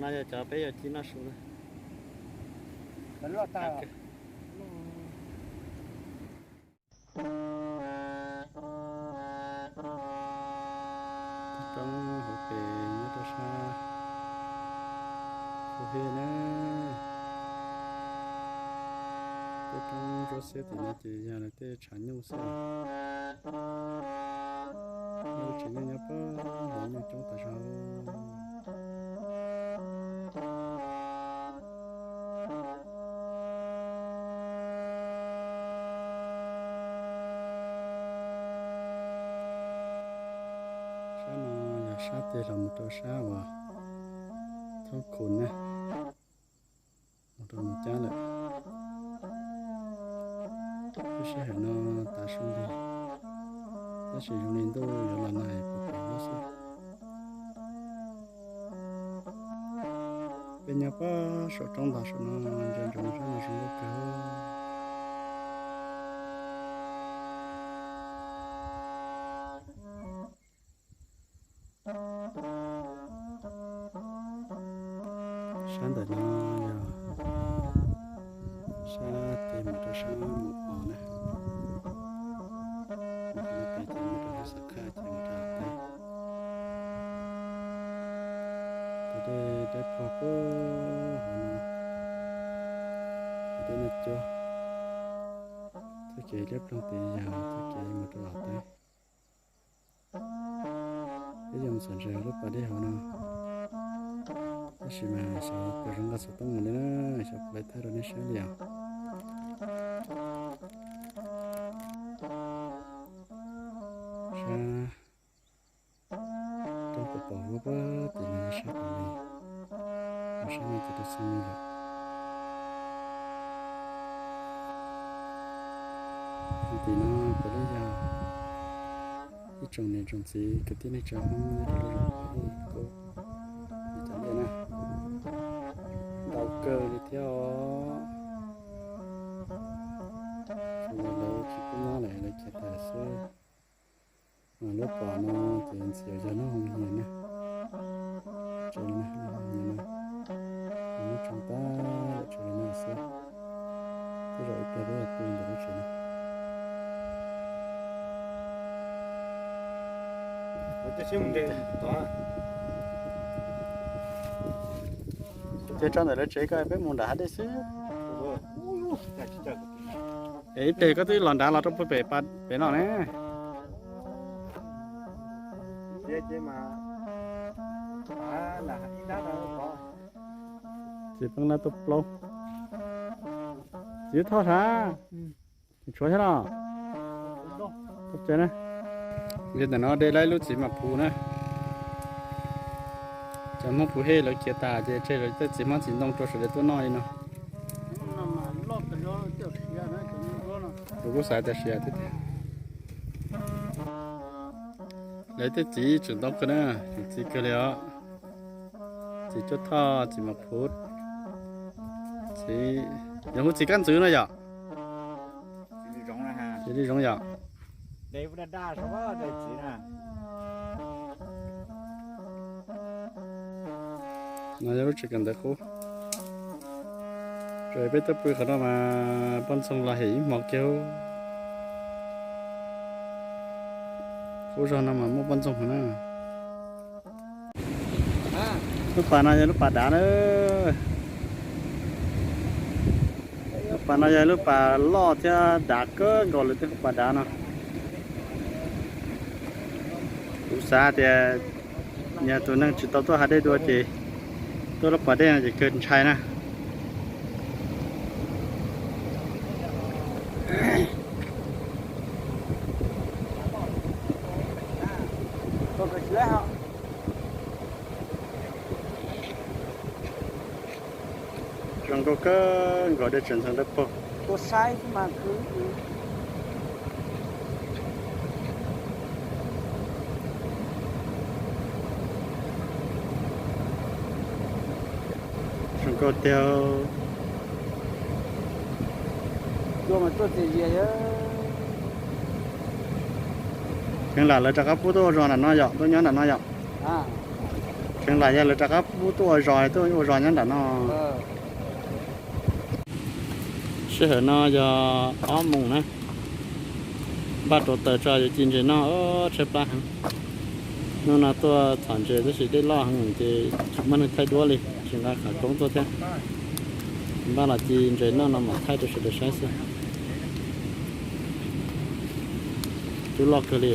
No yog cov peb yuav ci noj su na. Roob hauv pes nyob rau sab Phu Hej na. Tej roob ntsuab xiab tim no ces yog lawv tej tshav nyuj xwb. Lub tsev neeg nyob pab hauv nyuj coob tas zog. Sab no yog sab tes los mus rau sab uas Thoob Khum na, mus rau Moos Cab lawm. Lub sij hawm no tav su nti, tab sis zoo li ntuj yuav los nag es puas pom lub xwb. Peb nyob pab saum roob ntog saum no, ntsia ntsoov sab no zoo nkauj kawg. Sab ntawm no yog sab tes mus rau sab Moos Os na. Mus rau no pem ces mus rau Xab Khaj ces mus rau Hav Teb. Tus dej dawb paug puag hauv no, tus dej Naj Cuab. Txoj kev liab ploog tid yog txoj kev mus rau Hav Teb. Peb yuav mus txhom ntses hauv lub pas dej hauv no, tab sis mas xyov puas zoo nqa xov tooj mus li na, xyov puas lawv thaij rau nej saib li os. Sab roob puas pom huab puag tim no yog sab pem no, ho sab no ces rau txog no lawm. Tim no puav leej yog ib tsoom niam tsoom txiv kwv tij neej tsa Hmoob nyob rau lub zos Phu Hej Kub, cov liaj na, ntau kawg li thiab os. Tsuas yog lawv tsis pub nyob lawm lawv khiav tas xwb. Lub pas no ces ntxim yog lub hoo nyias na, tsev lub hoo nyias na, muab tsoo tag lawm tsev li no xwb. Tej zaum ib pliag peb yuav tu ntawm lub tsev no. Ces tso ntawm lawv tsev ko peb mus nram hav dej xwb. Es ib pliag koj twb los nrad los rau puag pem, pem no ne. Txiv peb lab tuaj plaub. Txiv Thoj Sav, tshuav thiab los? Ntawm no de lawv lub txiv mam phuv na. Cov Hmoob Phu Hej lawv khiav tas ces tseg lawv tej txiv hmab txiv ntoo rau sawv daws tuaj noj li no. Kuv kuj xav tias siav thiab tiag. Lawv tej txiv tseem ntau kawg na, txiv kawg li os. Txiv Cuab Thoj, txiv Mam Phuv, txiv, yog hu txiv Kab Ntxwv no yom? Txiv Li Zoov yom? No yog lub tsev kawm ntawv qub. Peb tuaj pw qhov no mas poj ntxoog los hem ib hmo kiag. Qub zog no mas muaj poj ntxoog heev na. Lub pas no yog lub pas dav na. Lub pas no yog lub pas loj thiab dav kawg nkaus li tej lub pas dav no. Kuv xav tias yog tus neeg tsis tau tuaj hav dej dua ces tuaj lub pas dej no ces kawg ntshai na. Zoo nkauj kawg nkaus, dej tseem ntxhee dawb paug. Zoo nkauj tiag. Kheev lam lawv rov qab pub tuaj ua zos nram no yom, tuaj nyob nram no yom. Tseev lam yog lawv rov qab pub tuaj ua zos, tuaj ua zos nyob nram no. Sij hawm no yog ob moos na, npaj rau taws tso yuav ci ntses noj, tshaib plab heev. Hnub no tuaj txhom ntses tab sis dej loj heev ces tsis muaj neeg thaij duab li, tsis nqa qhov koob tuaj thiab. Npaj los ci ntses noj no mam thaij rau sawv daws saib xwb. Cub loj kawg li.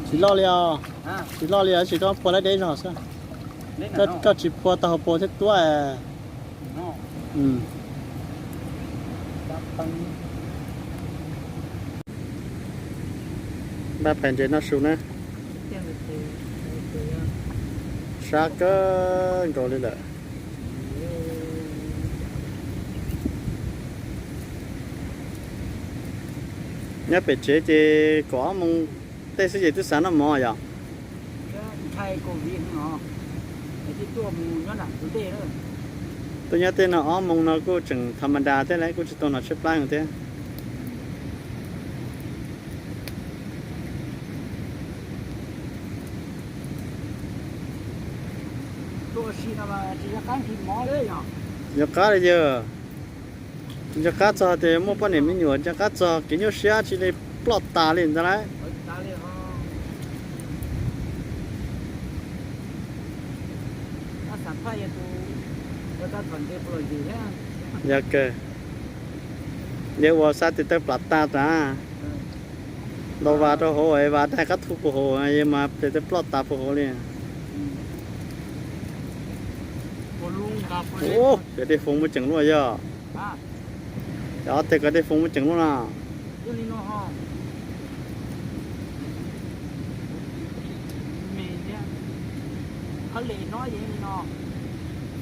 Tsis loj li os. Tsis loj li os, tsis koj phua laib deb zog xwb. Koj tsis phua tau hauv paus thiab tuab. Npaj pais ntses noj su na. Sab kawg nkaus li lawm. Nyob pem tsev ces kaum ob moos tej xwb ces twb xav noj mov yom. Tuaj nyob tej no ob moos no kuj tseem tha ma da thiab lauj, kuj tsis tau hnov tshaib plab thiab. Nco qab li yog, nco qab txog tias muaj poj niam me nyuam, nco qab txog kev nyuaj siab tsis li ploj tas li ntag lauj. Yog kawg, yog ua xav tes taw plam tas tas, ntaus vas rau hauv es vas daig qab thu puag hauv, yog mas tes taw ploj tas puag hauv li. Cov dej foo muaj ceem luaj yog. Cov tej ko dej foo muaj ceem luaj no.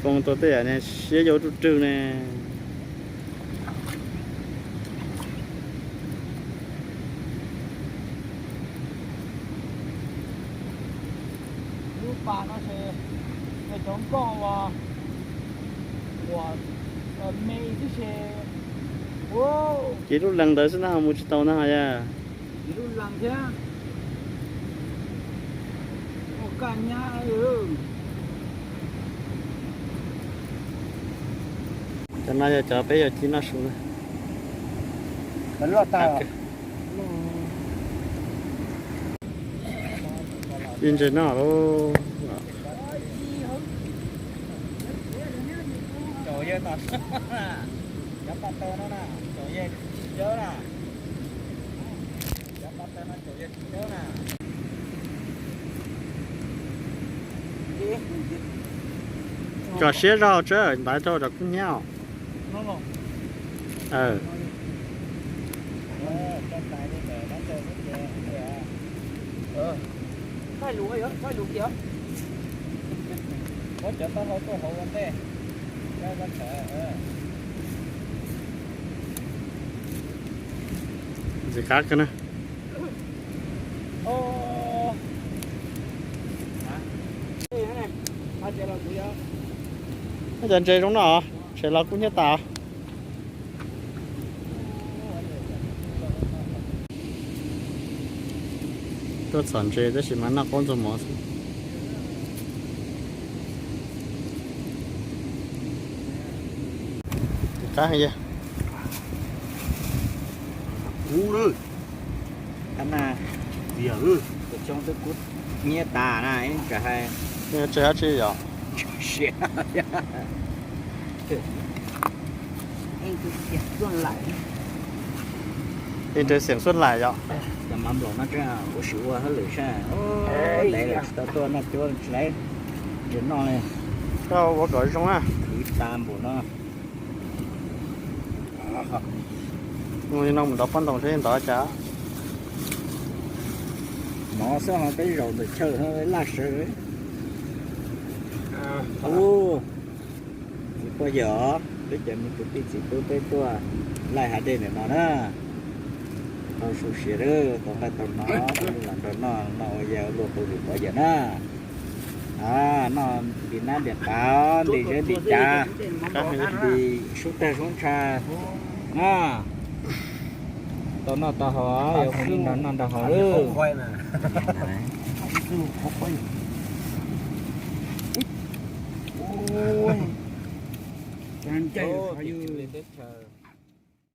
Foo tau tej yam ne siab yau ruj rwg ne. Lub pas no ces cov nkoj uas, uas me tib si. Ces lub lees ntawd xwb na, mus tsis tau na yog. Lub lees thiab. Ua kaj nyab. Cov no yog cov peb yuav ci noj su na. Ci ntses noj lauj. Tso siab zog tso ntaiv rau cov kub hnyiab os. Ntxim qab kawg na. Cov ntses zoo no, tshem los kub hnyiab tas. Tuaj txhom ntses tab sis mas noj qaub ntsug mov xwb. Qab heev. Tus xyoo twb kub hnyiab tas na, tsis hais. Tsis hais tsi yom. Ib nrab xiam xuab lais yom. Cov mov nplaum no ua si ua hauj lwm sab, lawv tsis tau tuaj noj cuab tsis laiv, noj li. Koj ua kom zoo na. Ib tas npaum no. Mus li no mus nrov pob ntoos seb ntov cas. Mov xwb ho peb zaum ntawm chaw laj sawv. Txiv pog yawg, peb cov me kwv tij txiv tub peb tuaj laij hav dej ntawm no na. Tau su siav lawm, tau nqaij tau hno, los nrog noj noj ua yam luag tus txiv pog yawg na. Noj ntim nab ntim qav, ntim zeb ntim cav, ntim sub tag sub ntsha na. Tau noj tau haus, yog hu li nrog noj nrog haus lawm. Teb chaws